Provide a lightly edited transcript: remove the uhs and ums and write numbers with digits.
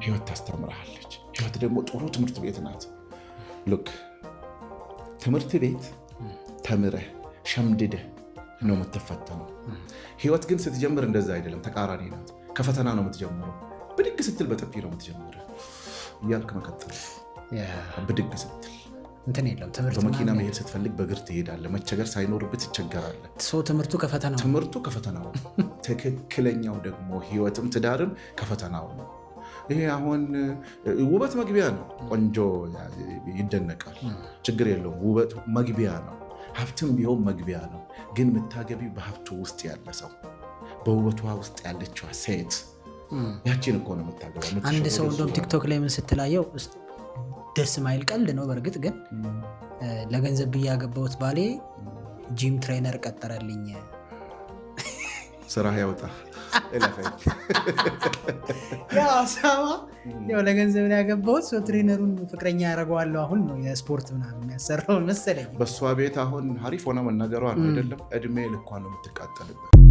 ህይወት ታስተምርሃለች። ህይወት ደግሞ ጥሩ ትምህርት ቤት ናት። Look፣ ትምህርት ቤት ተምረህ ሸምድደህ ነው የምትፈተነው። ህይወት ግን ስትጀምር እንደዛ አይደለም፣ ተቃራኒ ናት። ከፈተና ነው የምትጀምረው። ብድግ ስትል በጥፊ ነው የምትጀምረው እያልክ መቀጠል። ብድግ ስትል እንትን የለም ትምህርት በመኪና ምናምን። መሄድ ስትፈልግ በእግር ትሄዳለህ። መቸገር ሳይኖርብህ ትቸገራለህ። So ትምህርቱ ከፈተናው። ትምህርቱ ከፈተናው ነው። ትክክለኛው ደግሞ ህይወትም ትዳርም ከፈተናው ነው። ይሄ አሁን ውበት መግቢያ ነው። ቆንጆ ይደነቃል፣ ችግር የለውም። ውበት መግቢያ ነው። ሀብትም ቢሆን መግቢያ ነው። ግን የምታገቢው በሀብቱ ውስጥ ያለ ሰው፣ በውበቷ ውስጥ ያለችዋ ሴት፣ ያቺን እኮ ነው የምታገባው። አንድ ሰው የምትሸወደው እንደውም እሱ ነው። ቲክቶክ ላይ ምን ስትላየው ደስ ማይል ቀልድ ነው። በእርግጥ ግን ለገንዘብ ብዬ ያገባሁት ባሌ gym trainer ቀጠረልኝ። ስራ ያውጣ እለፈኝ። ያው አሳማ ያው ለገንዘብ ነው ያገባሁት፣ ሰው trainer ኡን ፍቅረኛ ያደርገዋለሁ፣ አሁን ነው የስፖርት ምናምን የሚያሰራውን መሰለኝ። በእሷ ቤት አሁን ሀሪፍ ሆና መናገሯ ነው አይደለም። እድሜ ልኳን ነው የምትቃጠልበት።